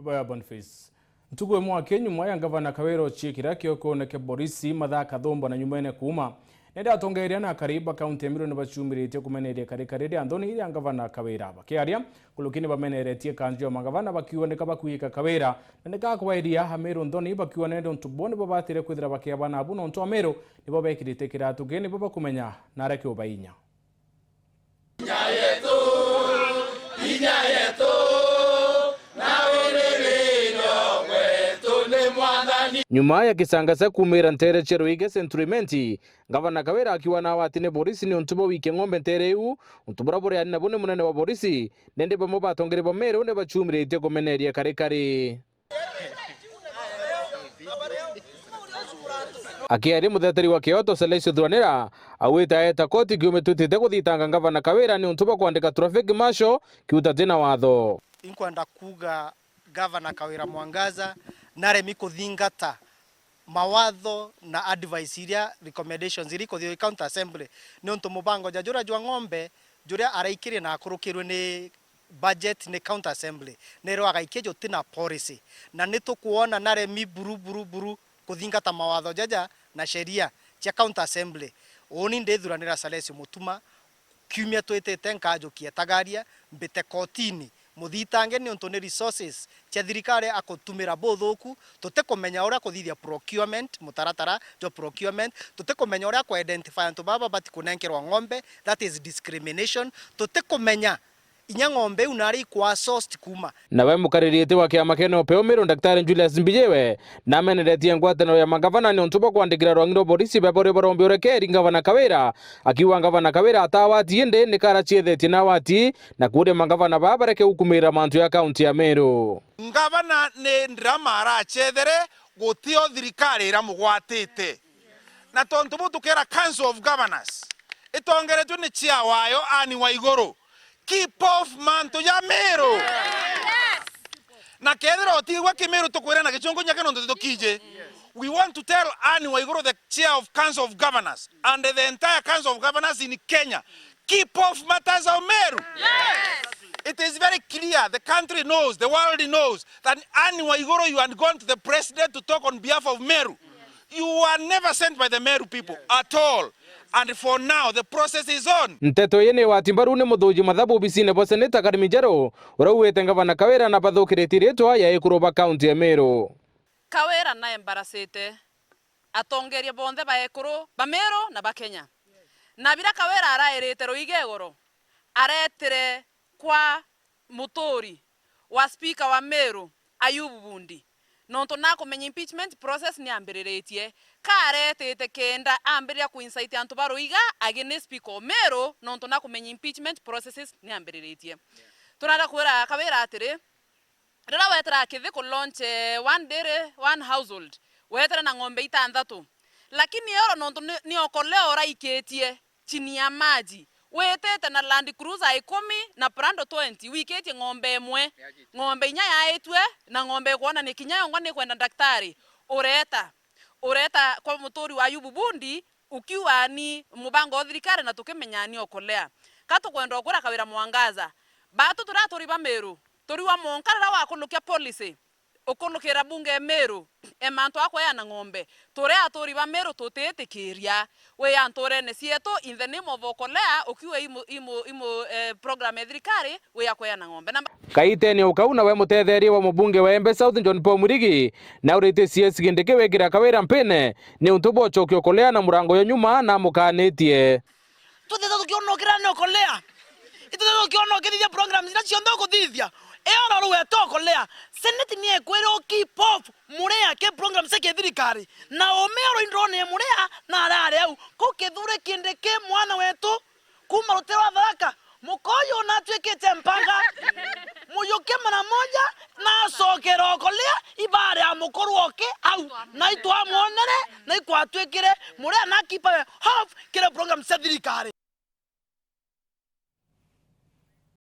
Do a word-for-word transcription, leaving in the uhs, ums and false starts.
Baya Boniface. Ntuku imwe aki nyuma ya ngavana Kawira uciikira kiokone kia borisi mathaa kathumba na nyumene kuuma, nende atongeria na akari ba kaunti ya Meru ni baciumiritie kumeneria karikari ria nthoni ya ngavana Kawira. Bakiaria, nkuruki ni bameneretie kanju ya magavana bakiuga nika bakwiyika Kawira na nika akwairia Ameru nthoni, bakiuga nende untu bo ni babatire kwithira bakiabana abu nontu Ameru nibo bekirite kiratu kii, nibo bakumenya nare kiubainya. Inya yetu, inya yetu, na wirigiro wetu ni Mwathani. Nyuma ya kisangasa kuumira nteere cia Ruiga Central Imenti, ngavana Kawira akiwa na awati ni borisi ni untu bwa wikia ng'ombe nteere iu, untu buria bureani nabu ni munene wa borisi, nende bamwe ba atongeria ba Meru ni baciumiritie kumeneria karikari. Akiaria, mutheteri wa Kioto Celestio Thuranira augite aeta koti kiume twitite kuthitanga ngavana Kawira ni untu bwa kwandika traffic marshal kiu ta tina watho. Inkwenda kuuga Gavana Kawira Mwangaza naremi kuthingata mawatho na advice iria, recommendations iria ikuthithua i county assembly, ni untu mubango ja juria jwa ng'ombe juria araikirie na akurukirwe ni budget ni county assembly, nero agaikia jutina policy, na ni tukwona naremi buru, buru, buru kuthingata mawatho jaja na sheria cia county assembly. Uuni ndithuranira Salesio Mutuma, kiumia twitite nkajukia etagaria, mbite kotini, muthitange niuntu ni resources cia thirikari akutumira buthuku. Tutikumenya uria kuthithia procurement, mutaratara jwa procurement, tutikumenya uria ku identify antu baba babati kunenkerwa ng'ombe, that is discrimination. Tutikumenya inya ng'ombe iu nari ikwa sourced kuuma. Nawe mukariri iti wa kiama kia NOPEU Meru, Daktari Julius Mbijiwe, nameneretie ngwataniro ya magavana ni untu bwa kwandikira rwang'i rwa borisi beba uria barombi urekeri ngavana Kawira, akiuga ngavana Kawira atawati indi ni kara ciithetie na awati, na kuuria magavana baa bareke gukumirira mantu ya kaunti ya Meru. Ngavana ni ndirama aracethere, guti o thirikari iramugwatite. Na tontu buu tukera Council of Governors itongeretwe ni chair wayo Anne Waiguru, keep off mantu ja Meru. Na kethira utigwa Kimiru tukwira na Gichungu nyake nontu tukiji. We want to tell Anne Waiguru, the chair of Council of Governors, and the entire Council of Governors in Kenya, keep off matters of Meru. It is very clear, the country knows, the world knows that Anne Waiguru, you had gone to the president to talk on behalf of Meru. You were never sent by the Meru people at all. And for now, the process is on. Nteto ii ni wati mbaru ni muthuji mathabu obisine bwa seneta Karimi Njeru, uria ugwite ngavana Kawira na bathukiritie ritwa ya ekuru ba kaunti ya Meru. Kawira na embarasite atongeria bonthe ba ekuru ba Meru na ba Kenya. Na biria Kawira arairite ruiga igoro, aretire kwa muturi wa speaker wa Meru, Ayubu Bundi, nontu nakumenya impeachment process ni ambiriritie. Ka aretite kenda ambiriria ku incite antu ba ruiga against speaker o Meru, nontu nakumenya impeachment processes ni ambiriritie. Turenda kwira Kawira atiri, riria wetira kithi ku launch, eh, one dairy, one household, wetire na ng'ombe itanthatu. Lakini oro nontu ni, ni okolea uraikitie chini ya maji, witite na Land Cruiser ikumi na Prado twenty, wikitie ng'ombe imwe, ng'ombe inya yaitue, na ng'ombe ikwonania kinya yongwa ni kwenda daktari, ureta, ureta kwa muturi wa Ayubu Bundi, ukiuga ni mubango wa thirikari na tukimenya ni okolea. Ka tukwenda ukwira Kawira Mwangaza, batu turi aturi ba Meru, turi wa monka riria wakulukia policy, ukulukira bunge e Meru, e mantu a kweana ng'ombe, turi aturi ba Meru tutiitikiria wi anturene cietu in the name of okolea, ukiuga imu, imu, imu, eh, program ya thirikari wi ya kweana ng'ombe. Na kaitene o kau nawe mutetheria wa mubunge wa Embe South John Paul Mwirigi, na urite C S Kindiki wikira Kawira mpine ni untu bwa ucokia okolea na murango ya nyuma na amukanitie. Tutithitwe tukiona ukiria ni ukolea. Itutithitwe tukiona ukithithia programs iria cionthe ukuthithia. Eora ruweta ukolea. Senate ni ekwira u keep off murea ki programs cia kithirikari. Na ume oro indrone murea na arare au. Ku Kithure Kindiki mwana wetu, kuma rutere rwa Tharaka. Mukoyo na atuikite mpanga. Muyuke mara moja na acokera ukolea ibare ya mukuru oke au. Na itwamwonere na ikwatwikire murea na keep off kiri programs cia thirikari.